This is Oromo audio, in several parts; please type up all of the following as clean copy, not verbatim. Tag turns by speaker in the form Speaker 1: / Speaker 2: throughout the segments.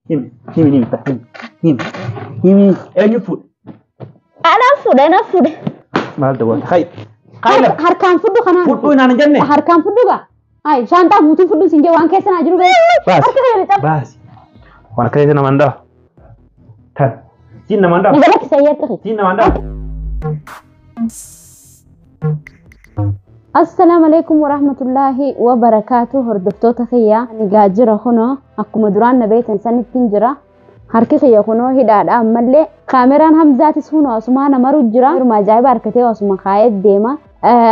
Speaker 1: Himi himi himi himi himi himi eenyu fuudhe?
Speaker 2: Anaan fuudhe, anaan fuudhe.
Speaker 1: Maal ta'u hayi hayi lafa
Speaker 2: Harkaan fudhu kanaan.
Speaker 1: Fudhuu naan hin jenne.
Speaker 2: Harkaan fudhu gaa. Hayi shaantaa guutuu fudhu siin jee waan keessa naa jiru beeku.
Speaker 1: Baasi.
Speaker 2: Harka kee caba.
Speaker 1: Baasi. Waan akka keessa namaan dhawa. Tan. Siin namaan dhawa.
Speaker 2: Ni galakkisa iyyatti.
Speaker 1: Siin namaan dhawa.
Speaker 2: Assalaamu alaikum warahmatullaahi wabarakaatu hordoftoota kiyya. Ani gaa jira kunoo akkuma duraan na beektan sanittiin jira. Harki kiyya kunoo hidhaadha ammallee. Kaameraan Hamzaatis kunoo asumaa namaru jira. Yeruma ajaa'iba harkatee asuma kaa'ee deema.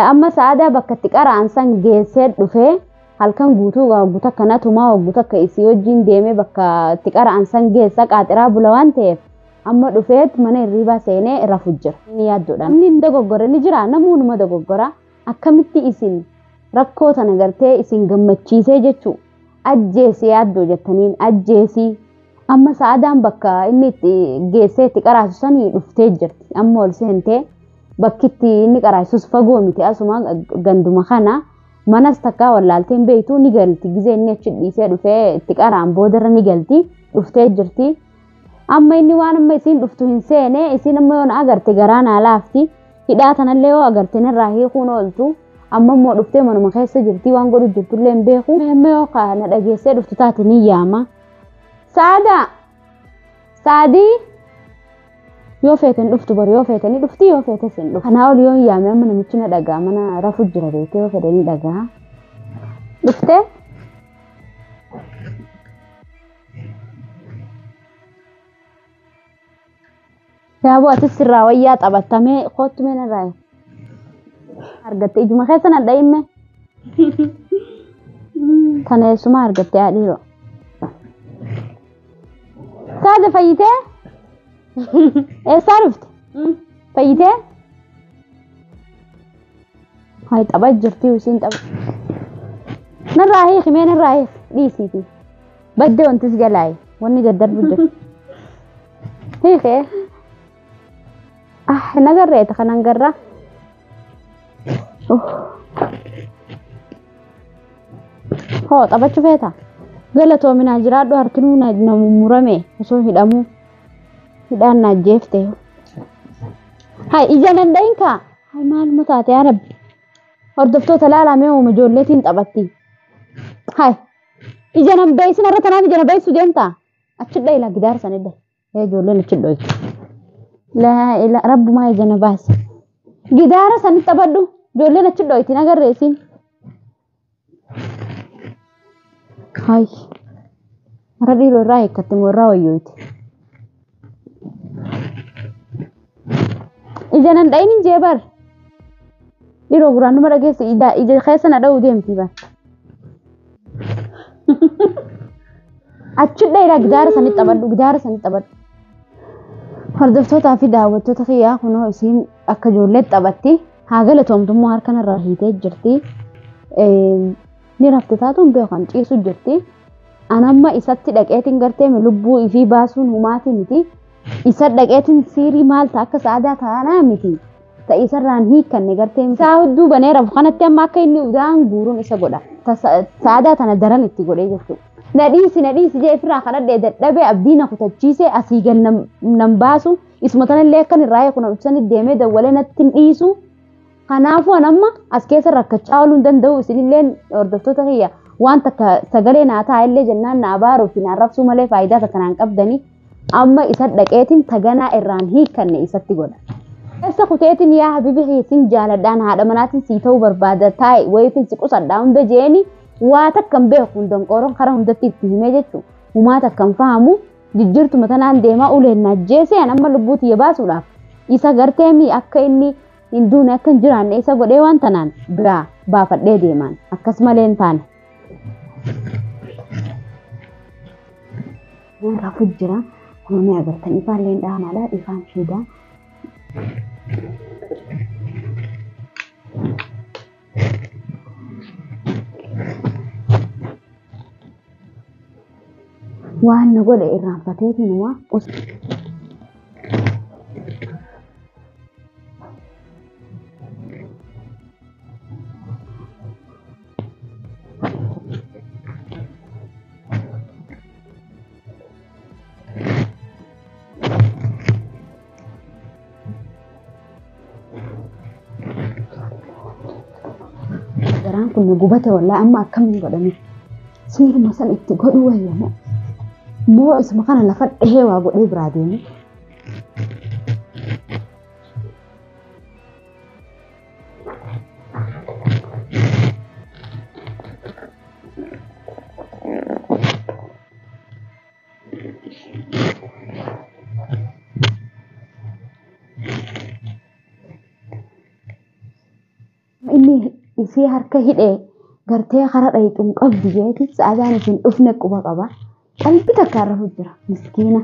Speaker 2: Amma sa'aadaa bakka itti qara'an san geessee dhufee halkan guutuu waggu takka natumaa waggu takka isii wajjin deemee bakka itti qara'an san geessa qaaxiraa bula waan ta'eef amma dhufeet mana hirriibaa seenee rafu jira. Inni yaaddoodha. Inni hin dogoggore ni jira namoonni dogoggora. Akkamitti isin rakkoo tana gartee isin gammachiisee jechuu ajjeesii yaaddoo jettaniin ajjeesii amma sa'aadaan bakka inni itti geessee itti qaraasu sanii dhuftee jirti. Amma ol seentee bakki itti inni qaraasus fagoo miti asuma ganduma kana manas takkaa wallaaltee hin beektu ni galti. Gizee inni achi dhiisee dhufee itti qaraan boodarra ni galti dhuftee jirti. Amma inni waan amma isiin dhuftu hin seene isiin amma yoon agarte garaa naa laafti. Hidhaa tanallee yoo agarte narraa hiikuun ooltu amma immoo dhuftee manuma keessa jirti waan godhu jirtullee hin beeku. Amma yoo na dhageessee dhuftu taate ni yaama. Saadaa! Saadii! Yoo feeten dhuftu bari yoo feete ni dhufti yoo feetes hin dhuftu. Kanaa ol yoo hin yaame amma namichi na dhagaa mana rafu jira beekee yoo fedhe ni dhagaa. Dhuftee? Yaaboo atis sirraa wayyaa taphattamee kottu mee narraa argatte ijuma keessa na dha'imme. Tana eessuma argatte yaa dhiiroo. Saada fayyitee? Eessaa dhufte? Fayyitee? Hayi tapha jirti isiin tapha. Narraa hiiki mee narraa hiiki dhiisiiti. Baddee wanti si jalaayi wanni daddarbu jiru. Hiikee? Ah, nagarreeta kanan garra. Hoo taphachuu feeta? Galatoominaa jiraadhu harkinuu na mummurame osoo hidhamuu. Hidhaan na ajjeefte. Hai ija nan dhahin kaa? Hai maaluma taate yaa Rabbi. Hordoftoota laalaa mee uuma ijoolleetiin taphatti. Hai ija nan beeysin irra tanaan ija na beeysu deemtaa? Achi dhahi laa gidaara sana dhahi. Ee ijoolleen achi dhoytu. Laa ila rabbumaa ija na baase. Gidaara sanitti taphadhu. Ijoolleen achi dhoyti hin agarree isiin. Hai. Mara dhiiroo irraa hiikkatte moo irraa wayyooti? Ija nan dhahin hin jee bar. Dhiiroo guraan numa dhageesse ija keessa na dha'uu deemti bar. Achi dhahi laa gidaara sanitti taphadhu gidaara sanitti taphadhu. Hordoftootaa fi daawwattoota kiyyaa kunoo isiin akka ijoolleetti taphatti. Haa galatoomtummoo harka narraa hiitee jirti. Ni rafte taatuun beekan ciisu jirti. An amma isatti dhaqeetiin gartee lubbuu ifii baasuun humaatii miti. Isa dhaqeetiin siirii maal ta'a akka sa'aadaa taanaa miti. Ta isarraan hiikkanne gartee isaa hudduu banee rafu kanatti amma akka inni udaan guuruun isa godha. Sa'aadaa tana daran itti godhee jechuudha. Na dhiisi na dhiisi jee ofirraa kadhadhee dadhabee abdii na kutachiisee asii gad nan baasu isuma tanallee akkan irraa eegu na ibsanii deemee dawwalee natti hin dhiisu. Kanaafuu an amma as keessa rakkachaa ooluu hin danda'u isinillee hordoftoota kiyya waan takka sagalee naa ta'a illee jennaan na abaaruu fi na arrabsuu malee faayidaa takka naan qabdanii amma isa dhaqeetiin taganaa irraan hiikkanne isatti godha. Keessa kuteetiin yaa habibi sin jaaladhaan haadha manaatiin sii ta'uu barbaada taa'e wayiitiin si qusadhaa hunda jeeni waa takka hin beeku danqooroon karaa hundatti itti himee jechuudha. Humaa takka hin fahamu jijjiirtuma tanaan deemaa uleen na ajjeesee an amma lubbuu tiyya baasuudhaaf isa gartee mi akka inni hin duune akka hin jiraanne isa godhee waan tanaan biraa baafadhee deemaan akkas malee hin taane. Waan rafu jira kun agartan ifaallee dhaamaadha ifaan shiidaa. Waan na godhe irraanfateetiin waa Garaan kun nu gubate wallaahi amma akkamiin godhame? Siiruma san itti godhu wayya moo? Moo isuma kana lafa dhahee waa godhee biraa deeme? Inni isii harka hidhee gartee kara dhayixuun qabdu jeeti sa'adaan isin dhufne quba qaba. Qalbii takka irra jira miskiina.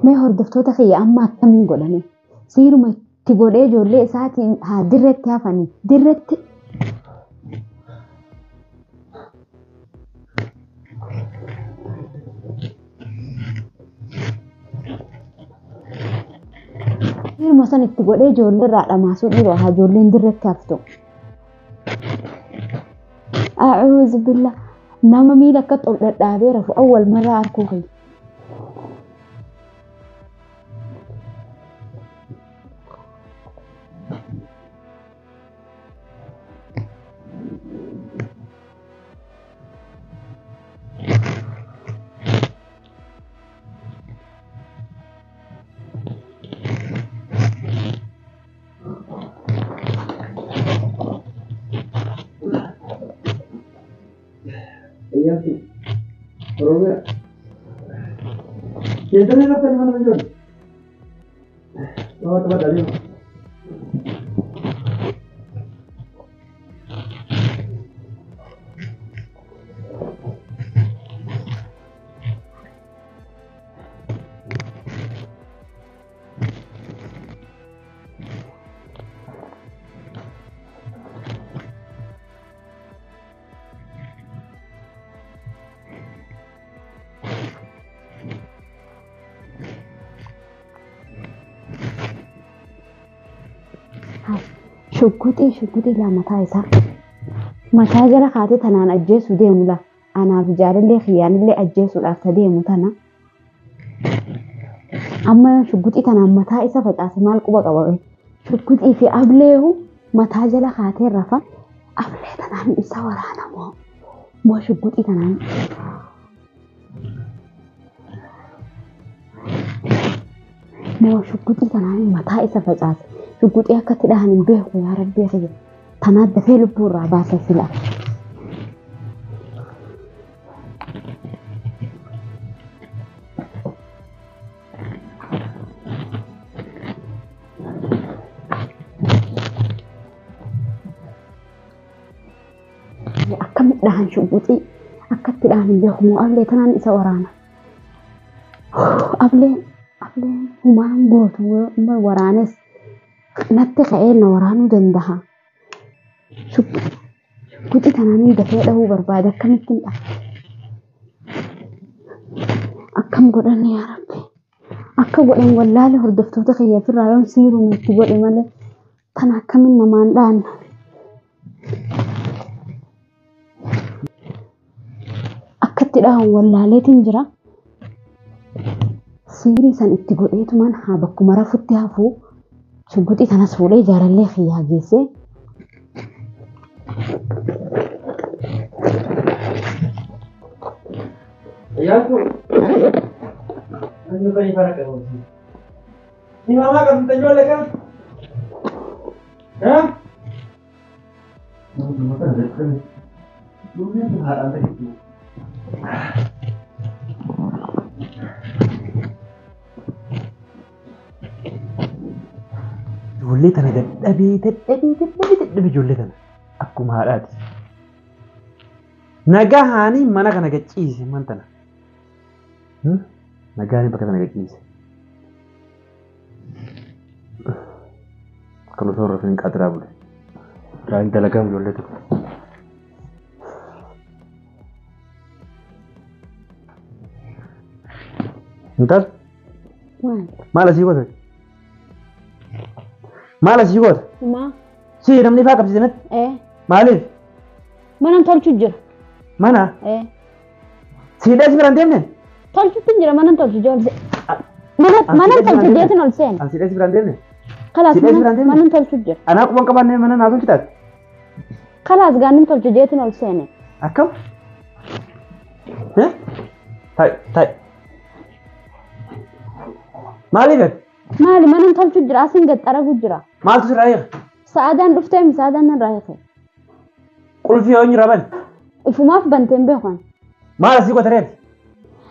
Speaker 2: Mee hordoftoota kiyya amma akkamiin godhame? Siiruma itti godhee ijoollee isaatiin haa dirretti hafanii dirretti Siiruma san itti godhee ijoollee irraa dhamaasuu dhiiroo haa ijoolleen dirretti haftu. A'uuzu billah nama miila akka ol dhadhaabee rafu awwal marraa arkuu kiyya.
Speaker 1: Ayyaantu. Oromiyaa. Keessatti raftanii mana mijoon. Nama tapha deema.
Speaker 2: Shugguxii shugguxii laa mataa isaa. Mataa jala kaatee tanaan ajjeesuu deemu laa. Anaaf jaalallee kiyyaanillee ajjeesuudhaaf ta deemu tana. Amma shugguxii tanaan mataa isa facaase maal quba qaba? Shugguxii fi ableehu mataa jala kaatee rafa. Ablee tanaan isa waraana moo? Moo shugguxii tanaan? Moo shugguxii tanaan mataa isa facaase? Shugguxii akkatti dhahan hin beeku yaa Rabbii kiyya. Tanaaf dafee lubbuu irraa baasa sila. Akkamitti dhahan shugguxii akkatti dhahan hin beeku moo ablee tanaan isa waraana. Ableen ableen humaan gootu waraanes natti ka'ee na waraanuu danda'a. Shugguxii tanaan dafee dhahuu barbaada akkamittiin dhaha? Akkam godhan yaa Rabbi? Akka godhan wallaale hordoftoota kiyya ofirraa yoon siiruma itti godhe malee tana akkamiin namaan dhaanna? Akkatti dhahan wallaaleetiin jira. Siirii san itti godheetumaan haa bakkuma rafutti hafuu. Shugguxii kanas fuudhee jaalallee kiyyaa geessee
Speaker 1: Ayyaantu. Namni kan ifa rakkatu. Ni mama qabdu ijoollee kan? Haa? Nama kana dadhabe. Ijoolleen tun haadhaan ta'e. Ijoollee tana dadhabee dadhabee dadhabee dadhabee ijoollee tana akkuma haadhaati. Nagahaanii mana kana gachiise man tana. Nagahaanii bakka tana gachiise. Akka osoo hin rafin qaatiraa bule. Gaariin dalagaa ijoollee tokko. Intal
Speaker 2: maal?
Speaker 1: Maal asii goote? Maal asii goote?
Speaker 2: Maa?
Speaker 1: Si namni ifaa qabsiise natti? Maaliif?
Speaker 2: Manan tolchu jira.
Speaker 1: Mana? Siidhaa si biraan deemne?
Speaker 2: Tolchutti jira manan tolchu ijoollee. Manan tolchu jeetin ol seena.
Speaker 1: An siidhaa si biraan deemne?
Speaker 2: Kalaas mana tolchu jira.
Speaker 1: Anaa quban qabaannee mana naa tolchitaati.
Speaker 2: Kalaas gaannin tolchu jeetiin ol seene.
Speaker 1: Akkam? Ta'i ta'i. Maaliif ati?
Speaker 2: Maali mana tolchu jira asiin gad xaragu jira.
Speaker 1: Maaltu sirraa hiika?
Speaker 2: Sa'aadaan dhuftee mi sa'aadaan narraa hiike.
Speaker 1: Qulfii yoo hin bane?
Speaker 2: Ifumaaf banteen beekan.
Speaker 1: Maal asii gotareeti?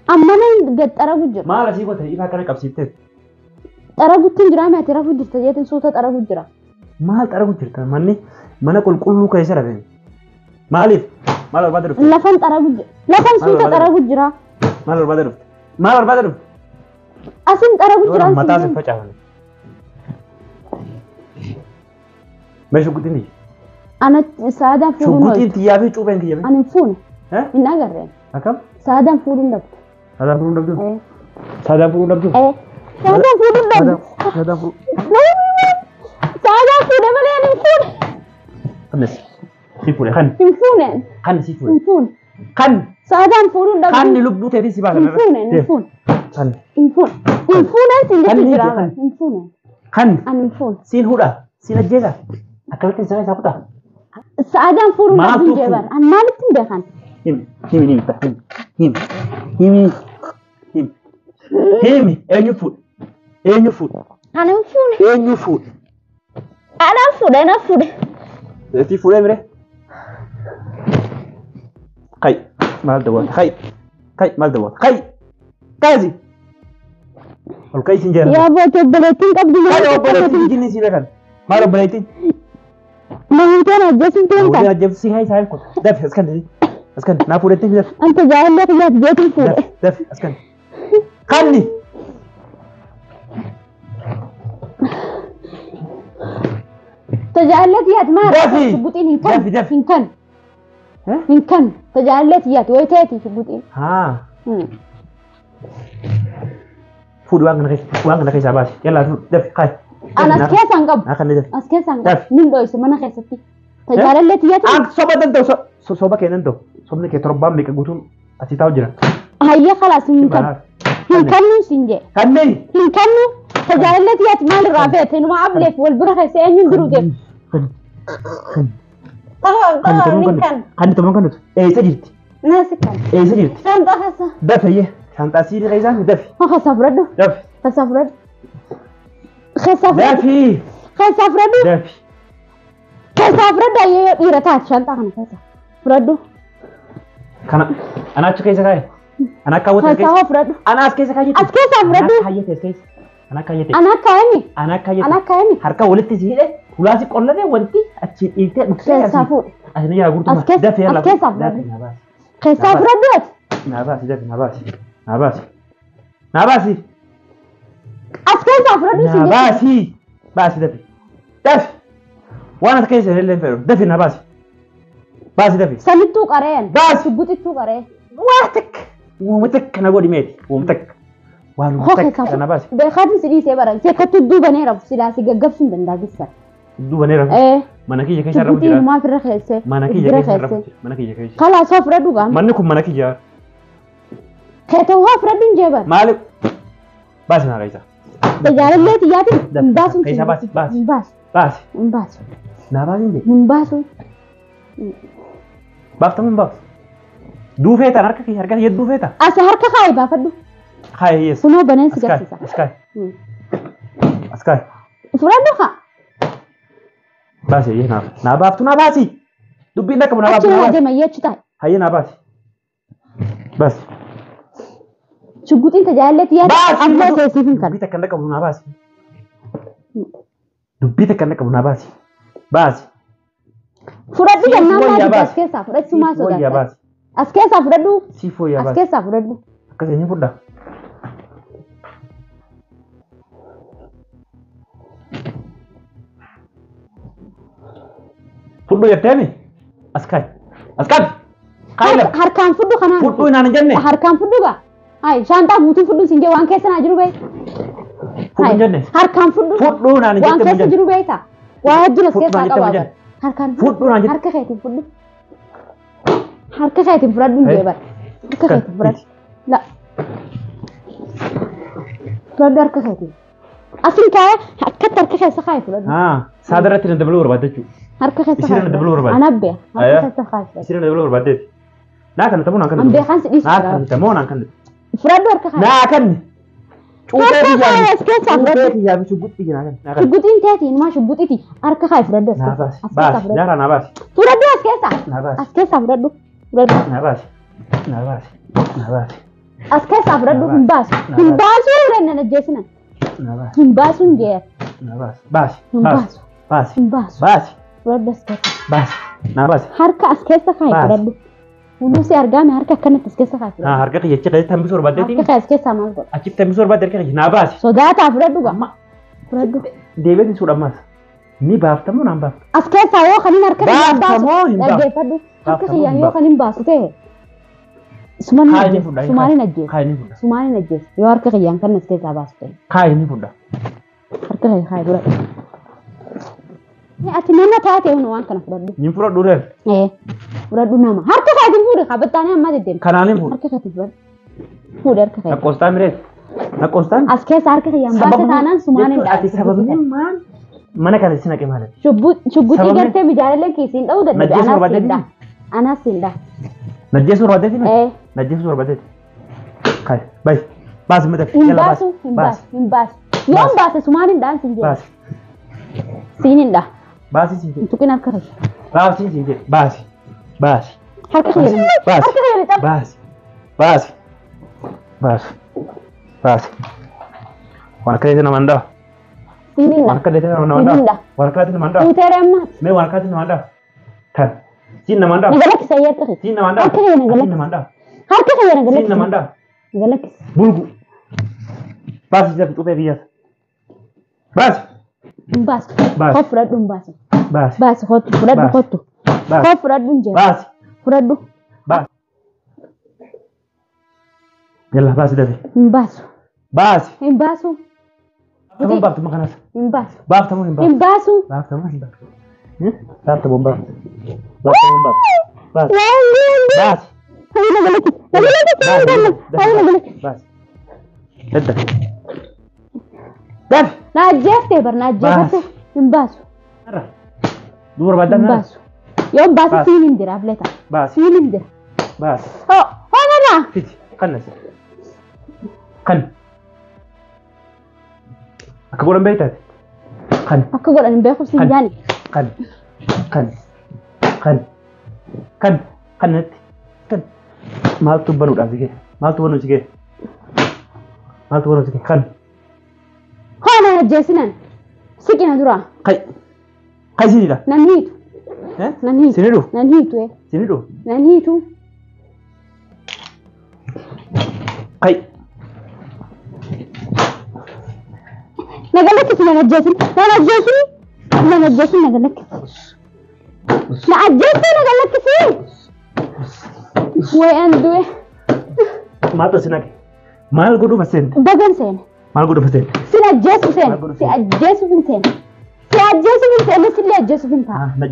Speaker 2: Amma nan gad xaragu jira.
Speaker 1: Maal asii gotare ifa akkana qabsiiftee?
Speaker 2: Xaragutti hin jiraame ati rafuu jirta jeetiin suuta xaragu jira.
Speaker 1: Maal xaragu jirta? Manni mana qulqulluu keessa rafeen. Maaliif? Maal barbaada dhufte?
Speaker 2: Lafan xaragu jira. Lafan suuta xaragu jira.
Speaker 1: Maal barbaada dhufte? Maal barbaada dhufte?
Speaker 2: Asin xaragu jira.
Speaker 1: Mataa si facaafame. Mee shugguxiin tiyya?
Speaker 2: Ana sa'aadaan fuudhuun
Speaker 1: Shugguxiin tiyyaa fi cuupheen kiyya.
Speaker 2: Ani hin fuune. Hin agarreen.
Speaker 1: Akkam?
Speaker 2: Sa'aadaan fuudhuun dhabdu.
Speaker 1: Sa'aadaan fuudhuun dhabdu? Sa'aadaan fuudhuun dhabdu?
Speaker 2: Sa'aadaan fuudhuun dhabdu.
Speaker 1: Sa'aadaan fuudhuun.
Speaker 2: Sa'aadaan fuudhe malee ani hin fuune.
Speaker 1: Kannis si fuudhe kan.
Speaker 2: Hin fuune.
Speaker 1: Kan si fuudhe.
Speaker 2: Hin fuune.
Speaker 1: Kan.
Speaker 2: Sa'aadaan fuudhuun dhabdu.
Speaker 1: Kan lubbuu teetii si baasa.
Speaker 2: Hin fuune hin fuune.
Speaker 1: Kan.
Speaker 2: Hin fuune. Hin fuune siin jechu jira. Hin fuune.
Speaker 1: Kan.
Speaker 2: Ani hin fuune.
Speaker 1: Siin hudha. Siin ajjeesa. Akkamitti sana isaa kutaa?
Speaker 2: Sa'aadaan fuudhuun dhabdu jeebar. Ani maalitti hin beekan?
Speaker 1: Himi himi himi himi himi himi himi eenyu fuudhe? Eenyu fuudhe?
Speaker 2: Ani hin fuune.
Speaker 1: Eenyu fuudhe?
Speaker 2: Anaan fuudhe anaan fuudhe.
Speaker 1: Eetii fuudhee mire? Kai maal dawwaata? Kai kai maal dawwaata? Kai kaasi. Ol kai siin jedhan.
Speaker 2: Yaa booti obboleettiin qabdu
Speaker 1: maal? Kai obboleettiin jinni sii beekan. Maal obboleettiin?
Speaker 2: Mahuuteen ajjeesuun deemta.
Speaker 1: Mahuuteen ajjeesuun si haa kun. Dafi as kan as kan naa fuudhetti dafi.
Speaker 2: Anta jaalallee kiyyaati jeetiin fuudhe.
Speaker 1: Dafi dafi as kan. Kanni.
Speaker 2: Tajaajilee kiyyaati maal?
Speaker 1: Dafi.
Speaker 2: Shugguxiin hin kan.
Speaker 1: Dafi dafi.
Speaker 2: Hin kan. Hin kan. Tajaajilee kiyyaati wayi ta'eeti shugguxiin.
Speaker 1: Haa. Fuudhi waan kana keessa waan kana keessaa baasi. Yallaa fuudhi dafi kaayi.
Speaker 2: Ana as keessaa hin qabu. As keessaa hin qabu. Nin dho'ise mana keessatti. Tajaajilee kiyyaati.
Speaker 1: An soba danda'u soba kee danda'u. Sobni kee torbaan meeqa guutuun asii taa'u jira.
Speaker 2: Hayyee khalaas hin kan. Hin kannu siin jee.
Speaker 1: Kanneen.
Speaker 2: Hin kannu. Tajaajilee kiyyaati maal irraa feete numa ableef wal bira keessa eenyuun jiru deemu.
Speaker 1: Kan tomoon kan nuti. Eessa jirti?
Speaker 2: Naasi kan.
Speaker 1: Eessa jirti?
Speaker 2: Shaanxaa keessa.
Speaker 1: Dafi shaanxaa siidii keessaa dafi.
Speaker 2: Keessaa fudhadhu.
Speaker 1: Dafi.
Speaker 2: Keessaa fudhadhu. Keessaa fudhadhu.
Speaker 1: Dafi.
Speaker 2: Keessaa fudhadhu.
Speaker 1: Dafi.
Speaker 2: Keessaa fudhadhu ayyee yoo dhiira taate shaanxaa kana keessa fudhadhu.
Speaker 1: Kana ana achi keessa kaa'e. Ana akka hawwate
Speaker 2: Keessaa hoo fudhadhu.
Speaker 1: Ana as keessa kaa'e.
Speaker 2: As keessaa fudhadhu.
Speaker 1: Ana kaayyate as keessa. Ana kaayyate.
Speaker 2: Ana kaa'emi.
Speaker 1: Ana kaayyate.
Speaker 2: Ana kaa'emi.
Speaker 1: Harka walitti si hidhe hulaasi qollatee wanti achi dhiiftee dhuftee
Speaker 2: Keessaa fuudhe.
Speaker 1: Asii yaa gurtuma.
Speaker 2: As keessa
Speaker 1: Dafi
Speaker 2: as keessaa fudhadhu.
Speaker 1: Naa baasi.
Speaker 2: Keessaa fudhadhu ati.
Speaker 1: Naa baasi dafi naa baasi. Naa baasi. Naa baasi.
Speaker 2: As keessaa fudhadhu si
Speaker 1: Naa baasi. Baasi dafi. Dafi. Waan as keessa illee hin fedhu. Dafi naa baasi. Baasi dafi.
Speaker 2: Sanittuu qareen.
Speaker 1: Baasi.
Speaker 2: Shugguxittuu qaree.
Speaker 1: Waa takka. Uuma takka na godhi meeti. Uuma takka. Waan
Speaker 2: Hoo
Speaker 1: takka
Speaker 2: keessaa
Speaker 1: na baasi.
Speaker 2: Beekaatiin si dhiisee bara. Seekkattuu duubanee rafu silaa si gaggabsuu hin danda'a gissa.
Speaker 1: Duubanee rafu. Mana kiyya keessa rafu
Speaker 2: Shugguxii
Speaker 1: jira.
Speaker 2: inumaaf irra keessee.
Speaker 1: Mana kiyya
Speaker 2: bira
Speaker 1: keessa rafu
Speaker 2: keessee.
Speaker 1: jira. Mana kiyya keessa.
Speaker 2: Kalaas hoo fudhadhu gaama.
Speaker 1: Manni kun mana kiyya.
Speaker 2: Keeta hoo fudhadhu hin jee bara.
Speaker 1: Maali? Baasi naa keessa.
Speaker 2: Tajaajilee kiyyaatiin hin baasuun
Speaker 1: Keessa baasi baasi.
Speaker 2: Hin baasu.
Speaker 1: Baasi.
Speaker 2: Hin baasu.
Speaker 1: Naa baasi hin jee.
Speaker 2: Hin baasu.
Speaker 1: Baaftamu hin baaftu. Duufee taan harka kiyya harka kiyya duufee taan.
Speaker 2: As harka kaayi baafadhu.
Speaker 1: Kaayi hiyyeessa.
Speaker 2: Kunoo baneen si
Speaker 1: As kaayi
Speaker 2: garsiisa.
Speaker 1: as kaayi as kaayi.
Speaker 2: Fudhadhu haa.
Speaker 1: Baasi hayyee naa naa baaftu naa baasi. Dubbiin dhaqqabu naa
Speaker 2: Achi
Speaker 1: baaftu naa
Speaker 2: naa
Speaker 1: baasi.
Speaker 2: deema achi taa'e.
Speaker 1: Hayyee naa baasi. Baasi.
Speaker 2: Shugguxiin tajaajilee kiyyaati
Speaker 1: Baasi.
Speaker 2: ammoo teessiif hin kan.
Speaker 1: Dubbii takka hin dhaqqabu naa baasi. Dubbii takka hin dhaqqabu naa baasi. Baasi.
Speaker 2: Fudhadhu jennaan
Speaker 1: Siif
Speaker 2: maal
Speaker 1: wayyaa
Speaker 2: dubbi as
Speaker 1: baasi.
Speaker 2: keessaa fudhachuu maa
Speaker 1: Siif wayyaa
Speaker 2: sodaata?
Speaker 1: baasi.
Speaker 2: As keessaa fudhadhu.
Speaker 1: Siif wayyaa
Speaker 2: As
Speaker 1: baasi.
Speaker 2: keessaa fudhadhu.
Speaker 1: Akkas eenyu fudhaa? Fudhu jetteemi? As kaayi. As qabi. Kaayi lafa.
Speaker 2: Harkaan fudhu kanaan.
Speaker 1: Fudhu inaan hin jenne.
Speaker 2: Harkaan fudhu gaa. Hayi shaanxaa guutuu fudhu siin jee waan keessa naa jiru beey.
Speaker 1: Fudhu hin jenne.
Speaker 2: Harkaan fudhu.
Speaker 1: Fudhu naan hin
Speaker 2: Waan
Speaker 1: jette
Speaker 2: keessa
Speaker 1: hin jenne.
Speaker 2: jiru beeyta. Waa hedduun as
Speaker 1: Fudhu
Speaker 2: keessaa
Speaker 1: naan jette
Speaker 2: qaba
Speaker 1: hin
Speaker 2: bara.
Speaker 1: jenne.
Speaker 2: Harkaan
Speaker 1: Fudhu naan jette.
Speaker 2: Harka keetiin fudhu. Harka keetiin fudhadhu hin jee bara. Harka keetiin fudhadhu. La. Fudhadhu harka keetiin. Asin kaaya akkatti harka keessa kaayi fudhadhu.
Speaker 1: Saadarratti na dabaluu barbaadda jechuudha.
Speaker 2: Harka keessa
Speaker 1: Isiirra na dabaluu barbaadde.
Speaker 2: Ana beeka. Harka keessa kaayi fudhadhu.
Speaker 1: Isiirra na dabaluu barbaaddeeti. Naa kan tamoo naa kan.
Speaker 2: An beekan si dhiisu.
Speaker 1: Naa kan tamoo naa kan.
Speaker 2: Fudhadhu harka kaayi.
Speaker 1: Naa kan. Cuuqee
Speaker 2: biyyaa. As keessaa fudhadhu.
Speaker 1: Cuuqee biyyaa fi shugguxii naa kan.
Speaker 2: Shugguxiin teetiin maa shugguxiiti harka kaayi fudhadhu as
Speaker 1: Naa
Speaker 2: keessa.
Speaker 1: baasi.
Speaker 2: As keessaa
Speaker 1: Baasi.
Speaker 2: fudhadhu.
Speaker 1: Jaaraa naa baasi.
Speaker 2: Fudhadhu as keessaa.
Speaker 1: Naa baasi.
Speaker 2: As keessaa fudhadhu. Fudhadhu.
Speaker 1: Naa baasi. Naa baasi. Naa baasi.
Speaker 2: As keessaa fudhadhu hin baasu. Hin baasu nan ajjeesinan.
Speaker 1: Naa baasi.
Speaker 2: Hin baasu hin jeer.
Speaker 1: Naa baasi. Baasi.
Speaker 2: Hin
Speaker 1: Baasi.
Speaker 2: baasu.
Speaker 1: Baasi.
Speaker 2: Hin baasu.
Speaker 1: Baasi.
Speaker 2: Fudhadhu as keessa.
Speaker 1: Baasi. Naa baasi.
Speaker 2: Harka as keessa kaayi
Speaker 1: Baasi.
Speaker 2: fudhadhu. Hunduu si argame harka akkanatti as keessa kaayi fudhadhu.
Speaker 1: Harka kiyya achi keessatti hambisuu barbaaddeeti.
Speaker 2: Harka kee as keessaa maal godha?
Speaker 1: Achitti hambisuu barbaadde harka kiyya. Naa baasi.
Speaker 2: Sodaataa fudhadhu gaa. Fudhadhu.
Speaker 1: Deebiin suudha ammas. Ni baafta moo naan baafta?
Speaker 2: As keessaa yoo kanin harka kiyyaan
Speaker 1: Baafta
Speaker 2: baasu
Speaker 1: moo hin baaftu?
Speaker 2: dhaggeeffadhu. Harka
Speaker 1: Baafta moo
Speaker 2: kiyyaan
Speaker 1: hin
Speaker 2: yoo kanin baasu ta'e sumaan
Speaker 1: Kaayi ni fudha.
Speaker 2: sumaan hin ajjeesu.
Speaker 1: Kaayi ni fudha.
Speaker 2: Sumaan hin ajjeesu. Yoo harka kiyyaan kan as keessaa baasu ta'e
Speaker 1: Kaayi ni fudha.
Speaker 2: harka kiyya kaayi fudhadhu. Ati nama taate hunda waan kana fudhadhu.
Speaker 1: Ni fudhadhu reef.
Speaker 2: Fudhadhu nama. Harka keetiin fuudhe qabattaanii ammaa deddeema.
Speaker 1: Kanaan hin fuudhu.
Speaker 2: Harka keetiin fudhadhu. Fuudhe harka keetiin.
Speaker 1: Lakkoofsaan mireef. Lakkoofsaan.
Speaker 2: As keessa harka kiyyaan baase taanaan sumaan hin
Speaker 1: Ati sababni maal mana kana si naqe maal?
Speaker 2: Shugguxii
Speaker 1: Sababni-
Speaker 2: gartee mijaalallee kiisiin dha'uu dadhabe.
Speaker 1: Najjeesuu
Speaker 2: Anaas
Speaker 1: barbaaddeeti?
Speaker 2: siin dha'a. Anaas siin dha'a.
Speaker 1: Najjeesuu barbaaddeeti?
Speaker 2: Ee.
Speaker 1: Najjeesuu barbaaddeeti. Kaayi bayi. Baasi mata.
Speaker 2: Hin baasu hin baasu hin baasu. Yoo hin baase sumaan hin dha'an siin jedhe.
Speaker 1: Baasi.
Speaker 2: Siin hin dha'a.
Speaker 1: Baasi siin jedhe.
Speaker 2: Hin tuqin harka kiyya.
Speaker 1: Baasi siin jedhe. Baasi. Baasi.
Speaker 2: Harka kiyya.
Speaker 1: Baasi.
Speaker 2: Harka kiyya lixab.
Speaker 1: Baasi. Baasi. Baasi. Baasi. Waan akka ta'e nama hin dha'a.
Speaker 2: Siin hin
Speaker 1: Waan
Speaker 2: dha'a.
Speaker 1: akka ta'e nama hin
Speaker 2: Siin hin
Speaker 1: dha'a.
Speaker 2: dha'a.
Speaker 1: Waan akka ta'e nama hin dha'a.
Speaker 2: Fuuteera ammaati.
Speaker 1: Mee waan akka ta'e nama hin dha'a. Tan. Siin nama hin dha'a.
Speaker 2: Na galakkisa harka kiyya.
Speaker 1: Siin nama hin dha'a.
Speaker 2: Harka kiyya na
Speaker 1: Siin
Speaker 2: galakkisa.
Speaker 1: nama hin dha'a.
Speaker 2: Harka kiyya na
Speaker 1: Siin nama hin
Speaker 2: galakkisa.
Speaker 1: dha'a.
Speaker 2: Na galakkisa.
Speaker 1: Bulgu. Baasi isa cuuphee biyyaas. Baasi.
Speaker 2: Hin baasu.
Speaker 1: Baasi.
Speaker 2: Koo fudhadhu hin baasu.
Speaker 1: Baasi.
Speaker 2: Baasi kottu fudhadhu
Speaker 1: Baasi.
Speaker 2: kottu.
Speaker 1: Baasi.
Speaker 2: Koo fudhadhu hin jedhu.
Speaker 1: Baasi.
Speaker 2: Fudhadhu.
Speaker 1: Baasi. Yalla baasi dafe.
Speaker 2: Hin baasu.
Speaker 1: Baasi.
Speaker 2: Hin baasu.
Speaker 1: Baaftamoo baaftamoo kanas.
Speaker 2: Hin baasu.
Speaker 1: Baaftamoo hin baaftu.
Speaker 2: Hin baasu.
Speaker 1: Baaftamoo hin baaftu. Baaftamoo hin baaftu. Baaftamoo hin baaftu. Baasi. Baasi.
Speaker 2: Hayya na galakkisa. Na galakkisa. Hayya na galakkisa.
Speaker 1: Baasi. Daddafe. Dafe.
Speaker 2: Na ajjeeftee bar na ajjeefatte. Hin baasu.
Speaker 1: Narra. Duuba barbaaddaa
Speaker 2: Hin
Speaker 1: narra.
Speaker 2: baasu. Yoo hin baase
Speaker 1: Baasi.
Speaker 2: siin hin jira ableeta.
Speaker 1: Baasi.
Speaker 2: Siin hin jira.
Speaker 1: Baasi.
Speaker 2: Hoo hoo nana.
Speaker 1: Fiti. Kannas. Kan. Akka godhan beektaati. Kan.
Speaker 2: Akka godhan hin beeku siin
Speaker 1: Kan.
Speaker 2: jaani.
Speaker 1: Kan. Kan. Kan. Kan. Kanatti. Kan. Maaltu banuudhaaf si ga'e? Maaltu banuuf si ga'e? Maaltu banuuf si ga'e? Kan.
Speaker 2: Hoo na ajjeesinan. Siqina dura.
Speaker 1: Kai. Kai sinidha.
Speaker 2: Nan hiitu.
Speaker 1: Eh?
Speaker 2: Nan hiitu.
Speaker 1: Sinidhu.
Speaker 2: Nan hiitu.
Speaker 1: Sinidhu.
Speaker 2: Nan hiitu.
Speaker 1: Kai.
Speaker 2: Na galakkisi nan ajjeesin. Nan ajjeesin. Nan ajjeesin na galakkisi. Na ajjeessi na galakkisi. Way an du'e.
Speaker 1: Maaltu si naqe? Maal godhuuf as seente?
Speaker 2: Bagan seene.
Speaker 1: Maal godhuuf as seente?
Speaker 2: Sin ajjeesu seene.
Speaker 1: Maal godhuuf
Speaker 2: Si ajjeesuuf hin seene. Si ajjeesuuf hin seene sillee ajjeesuuf hin ta'a.
Speaker 1: Ah, na